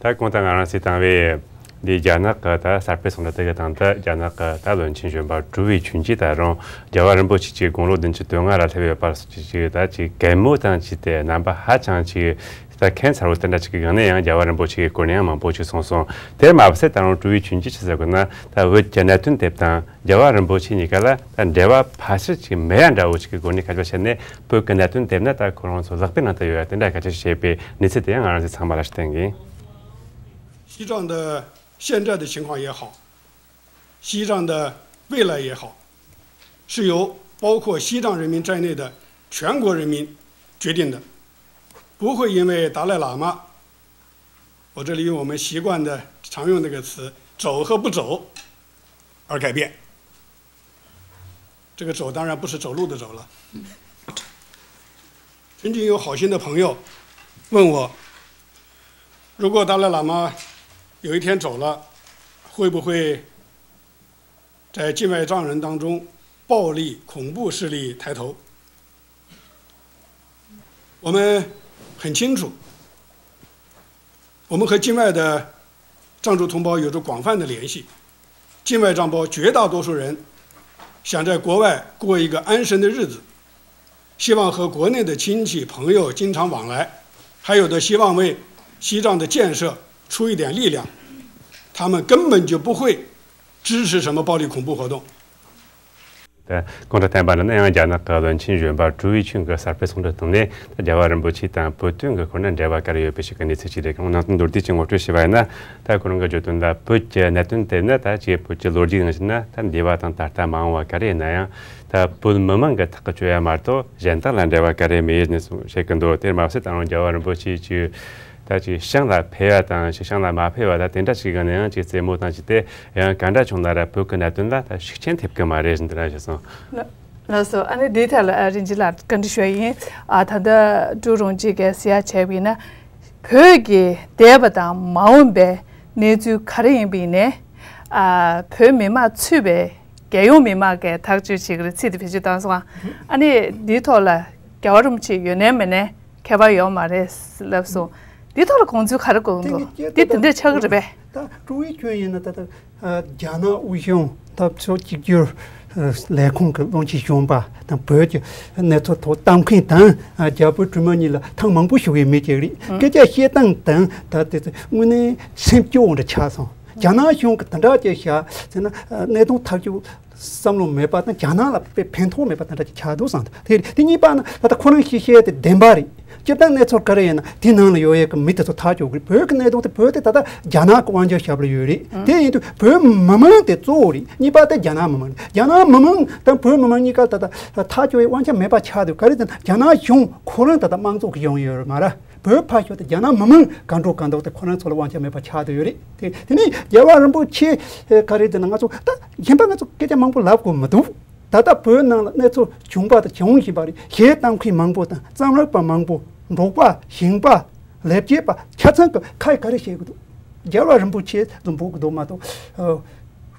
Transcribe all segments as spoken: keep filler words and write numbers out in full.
ད་གོང་དུ་ང་རང་ཚོས་བཏང་བའི་འདི་རྒྱ་ནག་གི་ད་གསར་སྤེལ་ཚོང་འབྲེལ་དེ་གི་སྟེང་དུ་རྒྱ་ནག་གི་ད་བློན་ཆེན་གཞོན་པ་ཀྲུའུ་ཝེ་ཆུན་གྱིས་ད་རུང་རྒྱལ་བ་རིན་པོ་ཆེ་གི་དགུང་ལོ་བདུན་ཅུ་དོན་ལྔ་ལ་སླེབས་ཡོད་པ་སོགས་ཀྱི་ཅིག་ད་ཅིག་གད་མོ་དང་བཅས་ཏེ་རྣམ་པ་ཧ་ཅང་ཅིག་ད་ཁྱད་མཚར་བོ་དེ་འདྲ་ཅིག་གི་སྒང་ནས་ཡང་རྒྱལ་བ་རིན་པོ་ཆེ་གི་སྐོར་ནས་ཡང་མང་པོ་ཅིག་གསུངས་སོང་། དེར་མ་ཟད་ད་རུང་ཀྲུའུ་ཝེ་ཆུན་གྱིས་ཅི་ཟེར་དགོས་ན། ད་བོད་ཀྱི་གནད་དོན་དེ་དང་རྒྱལ་བ་རིན་པོ་ཆེ་གཉིས་ཀ་ལ་ད་འབྲེལ་བ་ཕལ་ཆེར་ཅིག་མེད་ཡ་འདྲ་བོ་ཅིག་གི་སྒོ་ནས་སྐད་ཆ་བཤད་ནས། བོད་ཀྱི་གནད་དོན་དེ་ནི་ད་ཁོ་རང་ཚོ་ལག་པའི་ནང་དུ་ཡོད་ཡ་དེ་འདྲ་སྐད་ཆ་བཤད་པའི་གནས་ཚུལ་དེ་ཡང་ང་རང་ཚོ་ཚང་མ་ལ་བསྟན་གི། 西藏的现在的情况也好，西藏的未来也好，是由包括西藏人民在内的全国人民决定的，不会因为达赖喇嘛，我这里用我们习惯的常用那个词“走”和“不走”而改变。这个“走”当然不是走路的“走”了。曾经有好心的朋友问我，如果达赖喇嘛有一天走了，会不会在境外藏人当中暴力恐怖势力抬头？我们很清楚，我们和境外的藏族同胞有着广泛的联系，境外藏胞绝大多数人想在国外过一个安身的日子，希望和国内的亲戚朋友经常往来，还有的希望为西藏的建设出一点力量，他们根本就不会支持什么暴力恐怖活动。 ད་གོང་དུ་བསྟན་པ་འདི་ནི་ཡང་རྒྱ་ནག་གི་བློན་ཆེན་གཞོན་པ་ཀྲུའུ་ཝེ་ཆུན་གྱིས་གསར་སྤེལ་ཚོང་འབྲེལ་བཏང་ནས། ད་རྒྱལ་བ་རིན་པོ་ཆེ་དང་བོད་དོན་གྱི་སྐོར་ན་འབྲེལ་བ་ག་རེ་ཡོད་པའི་ཞིག་གི་གནས་ཚུལ་ཅིག་རེད། ཁོང་ནང་དོན་མདོར་བསྡུས་ཀྱིས་ངོ་སྤྲོད་བྱས་པ་ཡིན་ན། ད་ཁོ་རང་གི་བརྗོད་དོན་ལ་བོད་ཀྱི་གནད་དོན་དེ་ནི་ད་ཅིག་བོད་ཀྱི་ལོ་རྒྱུས་ནང་བཞིན་ན་ད་འདས་པ་དང་ད་ལྟ་མ་འོངས་པ་ག་རེ་ཡིན་ན་ཡང་། ད་བོད་མི་མང་གི་ཐག་གཅོད་ཡ་མ་གཏོགས་གཞན་དག་ལ་འབྲེལ་བ་ག་རེ་མེད་ནས་བཤད་ཀྱི་འདུག། དེར་མ་ཟད་ད་རུང་རྒྱལ་བ་རིན་པོ་ཆེ་ཅིག་ད་ཅིག་ཞིང་ལ་ཕེབས་པ་དང་ཞིང་ལ་མ་ཕེབས་པ་ད་དེ་འདྲ་ཞིག་གི་ནས་ཡང་ཅིག་རྩེད་མོ་དང་བཅས་ཏེ་ཡང་ག་འདྲ་བྱུང་ན་ར་བོད་ཀྱི་གནད་དོན་ལ་ད་ཤུགས་རྐྱེན་ཐེབས་ཀྱི་མ་རེད་ཟེར་འདི་འདྲ་ཞིག་གསུངས། ལགས་སོ། ཨ་ནི་འདིའི་ཐད་ལ་ཨ་རིན་ཆེན་ལགས་བཀའ་འདྲི་ཞུ་ཡ་ཡིན། ཨ་ད་ལྟ་ཀྲུའུ་རུང་ཅིག་གིས་ཟེར་ཡ་བྱས་པ་ཡིན་ན། བོད་ཀྱི་འདས་པ་དང་མ་འོངས་པའི་གནས་ཚུལ་ག་རེ་ཡིན་པ་ཡིན་ནའི། ཨ་བོད་མི་མང་ཚུད་པའི་རྒྱལ་ཡོངས་མི་མང་གིས་ཐག་གཅོད་བྱེད་ཀྱི་རེད་ཚིག་དེ་བེད་སྤྱོད་བཏང་སོང་ཨ། ཨ་ནི་འདིའི་ཐོག་ལ་རྒྱལ་བ་རིན་པོ་ཆེ་ཡོད་ནའི་མེད་ནའི་ཁྱད་པར་ཡོད་མ་རེད་ལབ་སོང་། འདིའི་ཐོག་ལ་དགོངས་ཚུལ་ག་རེ་དགོངས་འདུག། འདི་དེ་འདྲ་ཆགས་ཀྱི་རེད་པས། ད་ཀྲུའུ་ཝེ་ཆུན་ཡིན་ན་ད་ལྟ་རྒྱ་ནག་དབུས་གཞུང་འཐབ་ཕྱོགས་གཅིག་གྱུར་ལས་ཁུངས་ཀྱི་བློན་ཆེན་གཞོན་པ་དང་བོད་ཀྱི་གནས་ཚུལ་ཐོག་གཏམ་མཁན་དང་རྒྱ་བོད་གྲོས་མོལ་གཉིས་ལ་ཐེངས་མང་པོ་ཞུགས་ཡོད་མེད་ཀྱི་རེད། སྐད་ཆ་བཤད་སྟངས་དང་ད་དེ་དངོས་གནས་སེམས་སྐྱོ་བོ་འདྲ་ཆགས་སོང་། རྒྱ་ནག་གཞུང་གི་དེ་འདྲ་ཅིག་བྱས་ཟེར་ན་གནད་དོན་ཐག་གཅོད་བསམ་བློ་མེད་པ་དང་རྒྱ་ནག་ལ་དཔེ་ཕན་ཐོགས་མེད་པ་དེ་འདྲ་ཅིག་ཆགས་འདུག་བསམ་འདུག། དེ་དེ་གཉིས་པ་ནི་ད་ལྟ་ཁོ་རང་ཤེས་བཤད་དེ་བདེན་པ་རེད། སྤྱིར་བཏང་གནས་ཚུལ་ག་རེ་ཡིན་ན་དེ་ནང་ལ་ཡོད་ཡས་ཀྱི་མི་དེ་ཚོ་ཐག་གཅོད་དགོས། བོད་ཀྱི་གནད་དོན་དེ་བོད་དེ་ད་ལྟ་རྒྱ་ནག་གི་དབང་སྒྱུར་ཞབས་ལ་ཡོད་རེད། དེ་ཡིན་དུས་བོད་མི་མང་དེ་གཙོ་བོ་རེད། གཉིས་པ་དེ་རྒྱ་ནག་མི་མང་རེད། རྒྱ་ནག་མི་མང་དང་བོད་མི་མང་གཉིས་ཀ་ད་ལྟ་ཐག་གཅོད་ཡས་དབང་ཆ་མེད་པ་ཆགས་འདུག། ག་རེ་ཟེར་ན་རྒྱ་ནག་གཞུང་ཁོ་རང་ད་ལྟ་དམངས་གཙོ་གི་གཞུང་ཡོད་རེད་མ་རེད། བོད་ཕར་ཞོག་དེ་རྒྱ་ནག་མི་མང་གང་འགྲོ་གང་འདུག་དེ་ཁོ་རང་ཚོ་ལ་དབང་ཆ་མེད་པ་ཆགས་བསྡད་ཡོད་རེད། དེ་དེ་ནས་རྒྱལ་བ་རིན་པོ་ཆེ་ག་རེ་ཟེར་ན་ང་ཚོ་ད་གཞན་པ་ང་ཚོ་སྐད་ཆ་མང་པོ་ལབ་དགོས་མི་འདུག། ད་ལྟ་བོད་ནང་ལ་གནས་ཚུལ་བྱུང་པ་དང་འབྱུང་བཞིན་པ་རེད། གཞས་གཏམ་མཁན་མང་པོ་དང་རྩོམ་རིག་པ་མང་པོ། འབྲོག་པ། ཞིང་པ། ལས་བྱེད་པ་ཆ་ཚང་གི་ཁ་ཡི་ག་རེ་བཤད་གི་འདུག། རྒྱལ་བ་རིན་པོ་ཆེ་ཚོ་འབོད་གི་འདུག་མ་གཏོགས།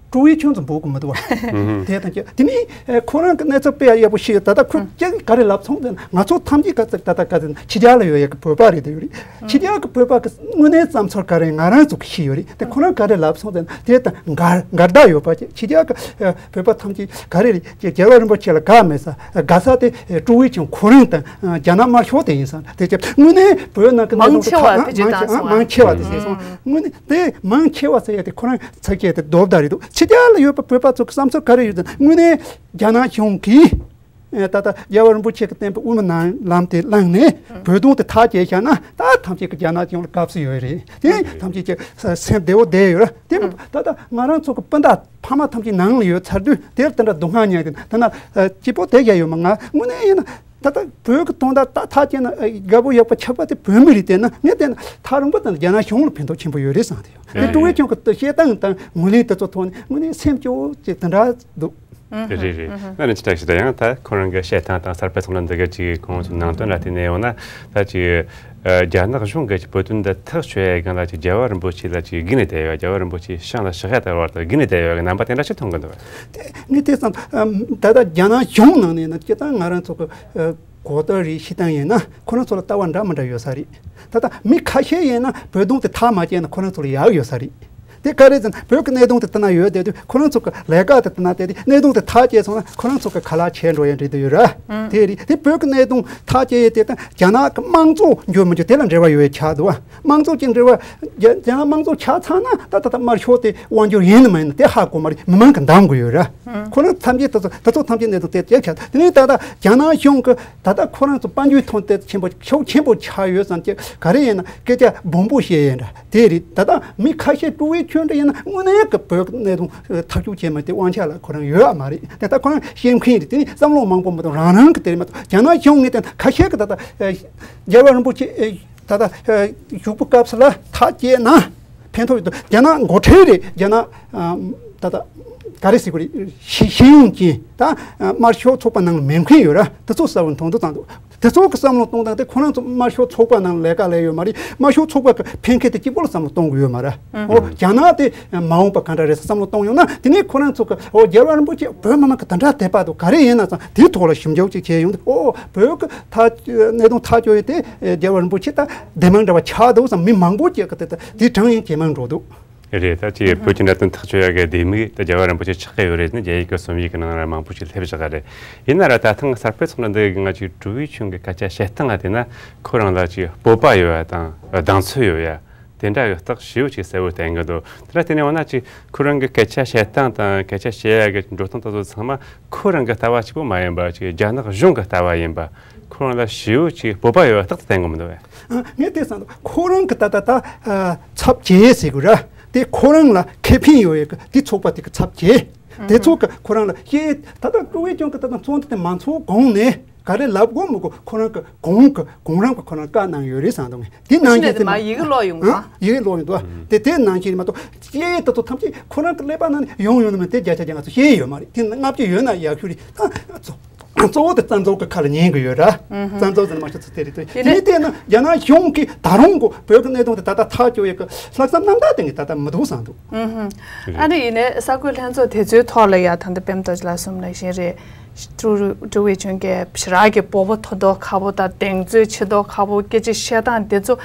ཀྲུའུ་ཝེ་ཆུན་ཚོ་འབོད་གི་མི་འདུག་བ། དེ་དང་ཁྱེད་དེ་ནས་ཁོ་རང་གི་གནས་ཚུལ་དཔེ་ཡག་པོ་ཤེས་ཡོད། ད་ལྟ་ཁོས་ཀྱང་ག་རེ་ལབ་སོང་ཟེར་ན་ང་ཚོ་ཐམས་ཅད་ག་ཚོད་ད་ལྟ་ག་ཚོད་ཕྱི་རྒྱལ་ལ་ཡོད་ཡག་གི་བོད་པ་རེད་དེ་ཡོད་རེད། ཕྱི་རྒྱལ་གི་བོད་པ་གི་དངོས་གནས་བསམ་ཚུལ་ག་རེ་ང་རང་ཚོ་གི་ཤེས་ཡོད་རེད། དེ་ཁོ་རང་ག་རེ་ལབ་སོང་ཟེར་ན་དེ་དང་འགལ་འགལ་ཟླ་ཡོད་པ་ཅིག། ཕྱི་རྒྱལ་གི་བོད་པ་ཐམས་ཅད་ག་རེ་རེད་ཅེས་རྒྱལ་བ་རིན་པོ་ཆེ་ལ་དགའ་མེད་ས། དགའ་ས་དེ་ཀྲུའུ་ཝེ་ཆུན་ཁོ་རང་དང་རྒྱ་ནག་དམར་ཤོག་དེ་ཡིན་ས། དེ་ཅེས་དངོས་གནས་བོད་ནང་གི་གནད་དོན་དེ་མང་ཆེ་བ་ཕལ་ཆེར་མང་ཆེ་བ་དེ་བྱས་སོང་། དངོས་གནས་དེ་མང་ཆེ་བ་ཟེར་ཡ་དེ་ཁོ་རང་ཚ་སྐྱེས་དེ་རྡོབ་ད་རེད་འདུག། ཕྱི་རྒྱལ་ལ་ཡོད་པ་བོད་པ་ཚོ་གི་བསམ་ཚུལ་ག་རེ་ཡོད་ཟེར་ན་དངོས་གནས་རྒྱ་ནག་གཞུང་གིས་ད་ལྟ་རྒྱལ་བ་རིན་པོ་ཆེ་གི་བསྟན་པའི་དབུ་མའི་ནང་ལམ་དེ་བླངས་ནས་བོད་དོན་དེ་ཐག་བཅད་བཞག་ན་ད་ཐམས་ཅད་ཀྱི་རྒྱ་ནག་གཞུང་ལ་དགའ་བསུ་ཡོད་རེད། དེ་ཐམས་ཅད་ཀྱི་སེམས་བདེ་བོ་བསྡད་ཡོད་རེད། དེ་མིན་ད་ལྟ་ང་རང་ཚོ་གི་སྤུན་ཟླ་ཕ་མ་ཐམས་ཅད་ནང་ལ་ཡོད་ཚར་དུས་དེར་དེ་འདྲ་སྡུག་བསྔལ་མྱངས་ཏེ་ད་ན་སྐྱིད་པོ་བསྡད་བཞག་ཡོད་མ། ང་དངོས་གནས་ཡིན་ན། ད་ལྟ་བོད་ཀྱི་དོན་དག་ད་ཐག་བཅད་ན་དགའ་པོ་ཡག་པོ་ཆགས་པ་དེ་བོད་མི་རིགས་བལྟས་ན་ངས་བལྟས་ན་ཐག་རིང་པོ་དང་རྒྱ་ནག་གཞུང་ལ་ཕན་ཐོགས་ཆེན་པོ་ཡོད་རེད་བསམ་གྱི་ཡོད། དེ་ཀྲུའུ་ཝེ་ཆུན་གྱི་བཤད་སྟངས་དང་ངོས་ལེན་དེ་ཚོ་ཐོག་ནས་དངོས་གནས་སེམས་སྐྱོ་བོ་ཅིག་དེ་འདྲ་འདུག། རེད་རེད། ན་ནི་ཅི་ལྟར་ཞིག་ད་ཡང་ད་ཁོ་རང་གི་བཤད་སྟངས་དང་གསར་སྤེལ་ཚོགས་འདུ་འདི་ག་ཅིག་ཁོང་ཚོའི་ནང་དོན་ལ་བལྟས་ནས་ཡོང་ན། ད་ཅིག་རྒྱ་ནག་གཞུང་གིས་ཅིག་བོད་དོན་འདི་ཐག་གཅོད་ཡ་སྒང་ལ་ཅིག་རྒྱལ་བ་རིན་པོ་ཆེ་ལ་ཅིག་སྒུག་ནས་བསྡད་ཡོད། རྒྱལ་བ་རིན་པོ་ཆེ་ཤང་ལ་ཕྱག་ཡ་དར་བར་དུ་སྒུག་ནས་བསྡད་ཡོད་གི་རྣམ་པ་དེ་འདྲ་ཞིག་མཐོང་གི་འདུག་དེ་ངས་དེ་བསམ། ད་ལྟ་རྒྱ་ནག་གཞུང་ནང་ནས་ན་སྤྱིར་བཏང་ང་རང་ཚོ་གི་གོ་བརྡ་རེ་ཞུ་སྟངས་ཡིན་ན་ཁོ་རང་ཚོ་ལ་ལྟ་བ་འདྲ་མི་འདྲ་ཡོད་ས་རེད། ད་ལྟ་མི་ཁ་ཤས་ཡིན་ན་བོད་དོན་དེ་ཐག་མ་བཅད་ན་ཁོ་རང་ཚོ་ལ་ཡག་ཡོད་ས་རེད། དེ་ག་རེ་ཟེར་ན་བོད་ཀྱི་གནད་དོན་དེ་ལྟ་ན་ཡོད་བསྡད་དུས་ཁོ་རང་ཚོ་གི་ལས་ཀ་དེ་ལྟ་ན་བསྡད་དུས་གནད་དོན་དེ་ཐག་བཅད་སོང་ན་ཁོ་རང་ཚོ་གི་ཁ་ལག་ཆད་འགྲོ་ཡ་འདྲ་དེ་ཡོད་ར། དེ་རེད། དེ་བོད་ཀྱི་གནད་དོན་ཐག་བཅད་ཡ་དེ་དང་རྒྱ་ནག་གི་དམངས་གཙོ་འགྱུར་མི་འགྱུར་དེ་ལ་འབྲེལ་བ་ཡོད་ཡ་ཆགས་འདུག་བ། དམངས་གཙོ་གི་འབྲེལ་བ། རྒྱ་རྒྱ་ནག་དམངས་གཙོ་ཆགས་ཚར་ན་ད་ད་ད་དམར་ཤོག་དེ་དབང་སྒྱུར་ཡིན་ནམ་མིན་ནམ་དེ་ཧ་གོ་མ་རེད། མི་མང་གི་འདང་དགོས་ཡོད་ར། ཁོ་རང་ཐམས་ཅད་ད་ཚོ་ད་ཚོ་ཐམས་ཅད་གནད་དོན་དེ་དེ་ཆགས། དེ་ནས་ད་ལྟ་རྒྱ་ནག་གཞུང་གི་ད་ལྟ་ཁོ་རང་ཚོ་དཔལ་འབྱོར་ཐོན་དེ་ཆེན་པོ་ཤུགས་ཆེན་པོ་ཆགས་ཡོད་ཙང་ཀྱི་ག་རེ་ཡིན་ན་སྐད་ཆ་སྦོམ་པོ་བཤད་ཡིན་འདྲ་དེ་རེད། ད་ལྟ་མི་ཁ་ཤས་ཀྲུའུ་ཝེ་ཆུན་འདྲ་ཡིན་ན་དངོས་གནས་ཀྱི་བོད་ཀྱི་གནད་དོན་ཐག་གཅོད་བྱེད་མི་དེ་དབང་ཆ་ལ་ཁོ་རང་ཡོད་ཨ་མ་རེད། དེ་ལྟ་ཁོ་རང་ཤེས་མཁན་རེད། དེ་ནས་བསམ་བློ་མང་པོ་མ་གཏོང་རང་རང་གི་དེ་རེད་མ་གཏོགས་རྒྱ་ནག་གཞུང་ངོས་དེ་ཁ་ཤས་ཀྱི་ད་ལྟ་རྒྱལ་བ་རིན་པོ་ཆེ། ད་ལྟ་བཞུགས་པའི་སྐབས་སུ་ལ་ཐག་བཅད་ན་ཕན་ཐོགས་ཡོད་དོ། རྒྱ་ནག་འགོ་ཁྲིད་རེད། རྒྱ་ནག་ད་ལྟ་ག་རེ་ཟེར་དགོས་རེད། ཤེས་ཤེས་ཡོན་ཅན་ད་དམར་ཤོག་ཚོགས་པ་ནང་ལ་མེད་མཁན་ཡོད་ར། དེ་ཚོ་གསལ་བོ་མཐོང་དུ་བཏང་འདུག་དེ་ཚོ་གི་བསམ་བློ་གཏོང་སྟངས་དེ་ཁོ་རང་ཚོ་དམར་ཤོག་ཚོགས་པ་ནང་ལས་ཀ་ལས་ཡོད་མ་རེད། དམར་ཤོག་ཚོགས་པ་གི་ཕན་ཁེ་དེ་གཅིག་པོ་ལ་བསམ་བློ་གཏོང་གི་ཡོད་མ་རེད། འོ་རྒྱ་ནག་དེ་མ་འོངས་པ་ག་འདྲ་རེད་བསམ་བློ་གཏོང་ཡོང་ན་དེ་ནས་ཁོ་རང་ཚོ་གི་འོ་རྒྱལ་བ་རིན་པོ་ཆེ་བོད་མི་མང་གི་དེ་འདྲ་དད་པ་འདུག་ག་རེ་ཡིན་ན་ཙང་དེའི་ཐོག་ལ་ཞིབ་འཇུག་ཅིག་བྱས་ཡོང་དུས་འོ་བོད་གི་ཐག་གནད་དོན་ཐག་གཅོད་ཡས་དེ་རྒྱལ་བ་རིན་པོ་ཆེ་ད་བདེ་མང་འདྲ་བ་ཆགས་འདུག་བསམ། མི་མང་པོ་ཅིག་གི་དེ་དེ་དྲན་ཡང་ཇེ་མང་འགྲོ་འདུག་རེད། ད་ཅིག་བོད་ཀྱི་གནད་དོན་ཐག་གཅོད་ཡག་གི་ལྡེ་མིག་ད་རྒྱལ་བ་རིན་པོ་ཆེ་ཆགས་ཀྱི་ཡོད་རེད་ནི་རྒྱ་ཡིག་གི་རྩོམ་ཡིག་གི་ནང་ལ་མང་པོ་ཞིག་སླེབས་བཞག་གི་རེད། ཡིན་ན་ར་ད་ཐེངས་གསར་སྤེལ་ཚོགས་འདུ་འདི་གི་ང་ཅིག་ཀྲུའུ་ཝེ་ཆུན་གྱི་སྐད་ཆ་བཤད་སྟངས་ལ་བལྟས་ན་ཁོ་རང་ལ་ཅིག་སྤོབས་པ་ཡོད་ཡ་དང་གདེང་ཚོད་ཡོད་ཡ་དེ་འདྲ་གི་རྟགས་ཞེ་པོ་ཅིག་གསལ་བོ་བསྟན་གི་འདུག་དེ་ལ་བརྟེན་ནས་འོ་ན་ཅིག་ཁོ་རང་གི་སྐད་ཆ་བཤད་སྟངས་དང་སྐད་ཆ་བཤད་ཡག་གི་འགྲོ་སྟངས་དེ་ཚོ་ཚང་མ་ཁོ་རང་གི་ལྟ་བ་གཅིག་པོ་མ་ཡིན་པ་ཅིག་རྒྱ་ནག་གཞུང་གི་ལྟ་བ་ཡིན་པ་ཁོ་རང་ལ་ཞེ་པོ་ཅིག་སྤོབས་པ་ཡོད་པ་རྟག་ཏུ་བསྟན་གི་མི་འདུག་བས། ངས་དེ་བསམ་འདུག་ཁོ་རང་གི་ད་ལྟ་ད་ཚབ་བྱེད་ཟེར་དགོས་ར། དེ་ཁོ་རང་ལ་ཁེ་ཕན་ཡོད་ཡོད་གི་དེ་ཚོགས་པ་དེ་གི་ཚབ་བྱེད། དེ་ཚོགས་གི་ཁོ་རང་ལ་ཤེས་ད་ལྟ་ཀྲུའུ་ཝེ་ཆུན་གི་ད་ལྟ་ཚོགས་འདུ་དེ་མ་ཚོགས་གོང་ནས་ག་རེ་ལབ་དགོས་མི་དགོས་ཁོ་རང་གི་གོང་གི་གོང་རམ་གི་ཁོ་རང་བཀའ་གནང་ཡོད་རེད་བསམ་འདུག་ངས་དེ་ནང་ཕྱིན་བཞིན་དེ་མ་ཡི་གེ་ཀློག་ཡོང་གི་ཨ་ཡི་གེ་ཀློག་ཡོང་འདུག་དེ་དེ་ནང་བཞིན་མ་གཏོགས་ཤེས་ད་ཚོ་ཐམས་ཅད་ཁོ་རང་གི་ཀླད་པ་ནང་ནས་ཡོང་ཡོང་ནི་མིན་དེ་བརྒྱ་ཆ་བརྒྱ་ང་ཚོ་ཤེས་ཡོད་མ་རེད། དེ་ལྔ་བཅུ་ཡོད་ན་ཡག་ཤོས་རེད་ད་ཚོ། གཙོ་བོ་དེ་རྩ་འཛུགས་ཀྱི་ཁ་ལ་ཉན་གི་ཡོད་ར། རྩ་འཛུགས་ཟེར་ན་མ་ཤོད་ཚུལ་དེ་རེད་དེ། དེ་ནས་བལྟས་ན་རྒྱ་ནག་གཞུང་གིས་ད་རུང་གོ་བོད་ཀྱི་གནད་དོན་དེ་ད་ལྟ་ཐག་གཅོད་ཡས་ཀྱི་ལྷག་བསམ་རྣམ་དག་གཏན་ནས་ད་ལྟ་མི་འདུག་བསམ་འདུག་ཨ་ནི་ཡིན་ནའི་གསར་འགོད་ལྷན་ཚོགས་དེ་ཚོའི་ཐོག་ལ་ཡ་ད་ལྟ་པད་མ་རྡོ་རྗེ་ལགས་གསུངས་ནང་བཞིན་རེད། ཀྲུའུ་ཀྲུའུ་ཝེ་ཆུན་གྱིས་ཞེ་དྲག་གི་སྤོབས་པ་མཐོ་མཐོ་ཁ་པོ་དང་གདེང་ཚོད་ཆེ་མཐོ་ཁ་པོ་སྐད་ཆ་བཤད་སྟངས་དེ་ཚོ་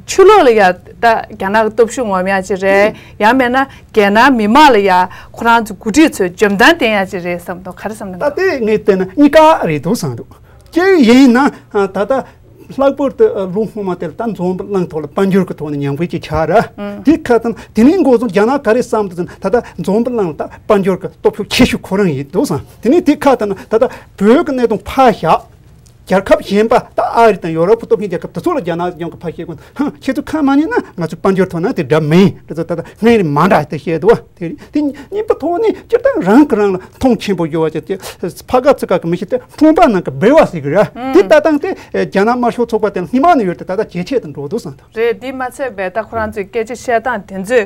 ཕྱི་ལོགས་ལ་ཡ་ད་རྒྱ་ནག་གི་སྟོབས་ཤུགས་ངོམ་ཡ་ཅིག་རེད། ཡང་མིན་ན། རྒྱལ་ནང་མི་མང་ལ་ཡ་ཁོ་རང་ཚོ་འགོ་ཁྲིད་ཚོས་འཇོན་ཐང་བསྟན་ཡ་ཅིག་རེད་བསམ་འདུག་ག་རེ་བསམ་ད་འདུག་ལྟ་དེ་ངས་བལྟས་ན་གཉིས་ཀ་རེད་འདུག་བསམ་འདུག་གཅིག་ཡིན་ན་ད་ལྟ་ལྷག་པར་དུ་ལོ་སྔོན་མ་དེར་ད་འཛམ་བུ་གླིང་ཐོག་ལ་དཔལ་འབྱོར་གྱི་ཐོག་ནས་ཉམས་རྒུད་ཅིག་ཆགས་ར། དེ་ཁ་ཐུན་དེ་ནས་འགོ་བཟུང་རྒྱ་ནག་ག་རེ་བསམ་འདུག་ཟེར་ན་ད་ལྟ་འཛམ་བུ་གླིང་ལ་ད་དཔལ་འབྱོར་གྱི་སྟོབས་ཤུགས་ཆེ་ཤོས་ཁོ་རང་ཡིན་འདུག་བསམ། དེ་ནས་དེ་ཁ་ཐུན་ད་ལྟ་བོད་ཀྱི་གནད་དོན་ཕར་བཞག་རྒྱལ་ཁབ་གཞན་པ་ད་ཨ་རི་དང་ཡོ་རོབ་ཀྱི་སྟོབས་ཆེན་རྒྱལ་ཁབ་དེ་ཚོ་ལ་རྒྱ་ནག་གཞུང་གིས་ཕར་བཤད་དགོས། ཧང་ཁྱེད་ཚོ་ཁ་མ་ཉན་ན་ང་ཚོའི་དཔལ་འབྱོར་ཐོག་ན་དེ་འདྲ་མིན་དེ་ཚོ་ད་ལྟ་སྔོན་རིང་མ་འདྲ་དེ་བཤད་འདུག་བ། དེ་རེད། དེ་གཉིས་པ་ཐོག་ནས་སྤྱིར་བཏང་རང་གིས་རང་ལ་མཐོང་ཆེན་པོ་ཡོད་བ་ཅིག་དེ་ཕ་ག་ཚི་ག་གི་མི་ཤེས་ཏེ་ཁྲོན་པ་ནང་གི་སྦལ་བ་ཟེར་གི་ར། དེ་ལྟ་སྟངས་དེ་རྒྱ་ནག་དམར་ཤོག་ཚོགས་པ་དེ་ལ་སྔོན་མ་ནས་ཡོད་དེ་ད་ལྟ་ཇེ་ཆེ་དུ་འགྲོ་འདུག་བསམ་ཐལ། རེད། དེ་མ་ཚད་པའི་ད་ཁོ་རང་ཚོའི་སྐད་ཆ་བཤད་སྟངས་དེ་ཚོས་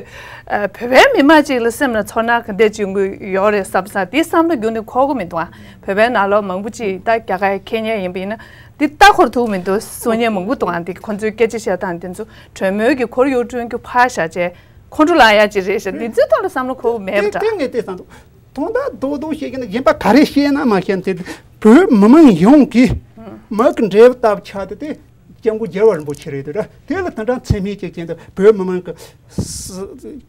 བོད་པའི་མི་མང་ཅིག་ལ་སེམས་ལ་ཚོར་སྣང་ག་འདྲ་ཅིག་ཡོང་གི་ཡོད་རེད་བསམ་ས་དེ་བསམ་བློ་རྒྱུན་ནས་འཁོར་གི་མི་འདུག་ཨ། བོད་པའི་ནང་ལོགས་མང་པོ་ཅིག་ད་རྒྱ་གར་ཁེ་ཉན་ཡིན་པ་ཡིན་ན་འདི་ལྟ་འཁོར་ཐུབ་མི་འདུག་གསུང་མཁན་མང་པོ་འདུག་ཨ། འདི་ཁོ་ཚོའི་སྐད་ཆ་བཤད་སྟངས་འདི་ཚོ་གྲོས་མོལ་གྱི་ཁོར་ཡུག་བསྐྲུན་རྒྱུ་ཕར་བཞག་བྱས་ཁོང་ཁྲོ་ལངས་ཡ་ཅིག་རེད་ཤག་འདི་ཚོའི་ཐོག་ལ་བསམ་བློ་འཁོར་གི་མེད་པ་འདྲ། དེ་ངས་དེ་བསམ་འདུག་དོན་དག་རྡོག་རྡོག་བཤད་ཀྱི་ན་གཞན་པ་ག་རེ་བཤད་ན་མ་བཤད་ན་དེ་བོད་མི་མང་ཡོངས་ཀྱི་མི་གི་འབྲས་བུ་ལྟ་བུ་ཆགས་ཏེ་དེ་སྐྱབས་མགོན་རྒྱལ་བ་རིན་པོ་ཆེ་རེད་དེ་ར། དེ་ལ་དེ་འདྲ་མཚན་སྨད་ཅིག་བྱས་ཏེ་བོད་མི་མང་གི་ས་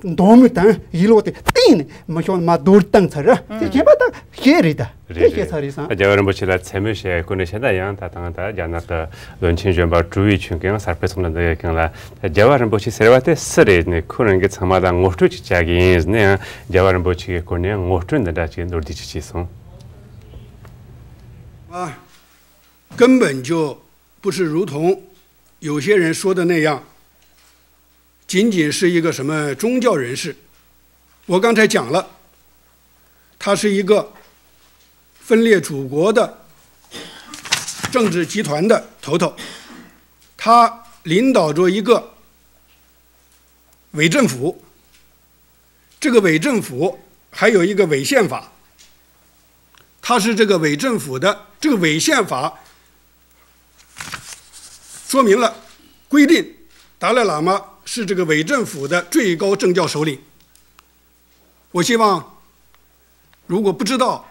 མདོ་མི་དང་ཡིད་ལོག་དེ་གཏིང་ནས་མི་ཤོང་མ་རྡོལ་བཏང་ཚར་ར། དེ་གཞན་པ་ད་བཤད་རེད་ད། དེ་རེད་བཤད་ཚར་རེད་བསམ། རེད། རྒྱལ་བ་རིན་པོ་ཆེ་ལ་མཚན་སྨོད་བྱས་སྐོར་ནས་བཤད་ན་ཡང་ད་ཐང་ད་རྒྱ་ནག་གི་བློན་ཆེན་གཞོན་པ་ཀྲུའུ་ཝེ་ཆུན་གྱིས་ཡང་གསར་སྤེལ་ཚོགས་འདུ་འདི་གའི་སྒང་ལ་རྒྱལ་བ་རིན་པོ་ཆེ་ཟེར་བ་དེ་སུ་རེད་ནས་ཁོ་རང་གིས་ཚང་མ་ལ་ངོ་སྤྲོད་ཅིག་བྱ་གི་ཡིན་ཟེར་ནས་ཡང་རྒྱལ་བ་རིན་པོ་ཆེ་གི་སྐོར་ནས་ཡང་ངོ་སྤྲོད་འདི་འདྲ་ཅིག་མདོར་བསྡུས་ཅིག་བྱས་སོང་། 啊，根本就不是如同有些人说的那样，仅仅是一个什么宗教人士。我刚才讲了，他是一个分裂祖国的政治集团的头头，他领导着一个伪政府，这个伪政府还有一个伪宪法，他是这个伪政府的，这个伪宪法说明了，规定达赖喇嘛是这个伪政府的最高政教首领。我希望，如果不知道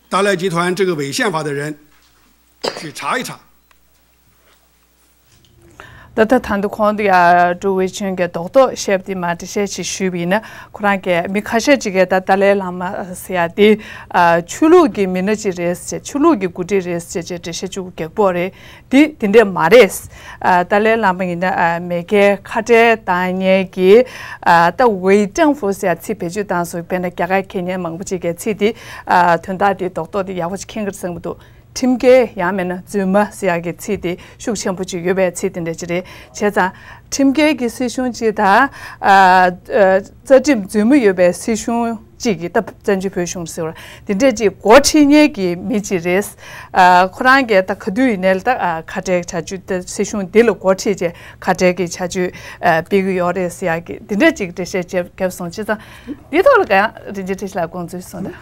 达赖集团这个伪宪法的人，去查一查。 ད་ལྟ་ད་དུང་ཁོང་དུ་ཡ་ཀྲུའུ་ཝེ་ཆུན་གྱི་རྡོག་རྡོག་བཤད་པ་དེ་མ་འགྲེལ་བཤད་ཅིག་ཞུས་པ་ཡིན་ན། ཁོ་རང་གིས་མི་ཁ་ཤས་ཅིག་གིས་ད་ཏཱ་ལའི་བླ་མ་ཟེར་ཡ་དེ་ཆོས་ལུགས་ཀྱི་མི་སྣ་ཅིག་རེད་ཟེར། ཆོས་ལུགས་ཀྱི་འགོ་ཁྲིད་རེད་ཟེར་བྱས་འགྲེལ་བཤད་བཅུག་གེགས་པོ་རེད། དེ་དེ་འདྲས་མ་རེད། ཏཱ་ལའི་བླ་མ་ཡིན་ན་མི་སྒེར་ཁ་བྲལ་བཏང་མཁན་གྱི་ད་ཝེ་ཀྲང་ཧྥུ་ཟེར་ཡ་ཚིག་བེད་སྤྱོད་བཏང་སོང་། དཔེར་ན་རྒྱ་གར་མཁས་སྙན་མང་པོ་ཅིག་གིས་ཚིག་དེ་དོན་དག་དེ་རྡོག་རྡོག་དེ་ཡག་པོ་ཅིག་མཁྱེན་གྱི་རེད་བསམ་གྱི་འདུག་ཁྲིམས་འགལ་ཡང་མིན་ན་རྫུན་མ་ཟེར་ཡག་གི་ཚིག་དེ་ཤུགས་ཆེན་པོ་ཅིག་ཡོད་པའི་ཚིག་དེ་འདྲ་ཅིག་རེད། བྱས་ཙང་ཁྲིམས་འགལ་གྱི་སྲིད་གཞུང་ཅིག་དང་། ཨ་ཨ་རྩ་ཁྲིམས་རྫུན་མ་ཡོད་པའི་སྲིད་གཞུང་ཅིག་གིས་ད་བཙན་བྱོལ་བོད་གཞུང་ཟེར་བ་དེ་འདྲས་ཅིག་འགོ་ཁྲིད་མཁན་གྱི་མི་ཅིག་རེད། ཨ་ཁོ་རང་གིས་ད་ག་དུས་ཡིན་ནའི་ད་ཨ་ཁ་བྲལ་བྱ་སྤྱོད་ད་སྲིད་གཞུང་འདི་ལ་འགོ་ཁྲིད་བྱས་ཁ་བྲལ་གྱི་བྱ་སྤྱོད་ཨ་སྤེལ་གྱི་ཡོད་རེད་ཟེར་ཡག་གི་དེ་འདྲས་ཅིག་འགྲེལ་བཤད་བརྒྱབ་བརྒྱབ་སོང་། བྱས་ཙང་འདི་ཐོག་ལ་ག་ཡང་རིན་ཆེན་བཀྲ་ཤིས་ལགས་དགོངས་ཚུལ་གསུངས་དང་།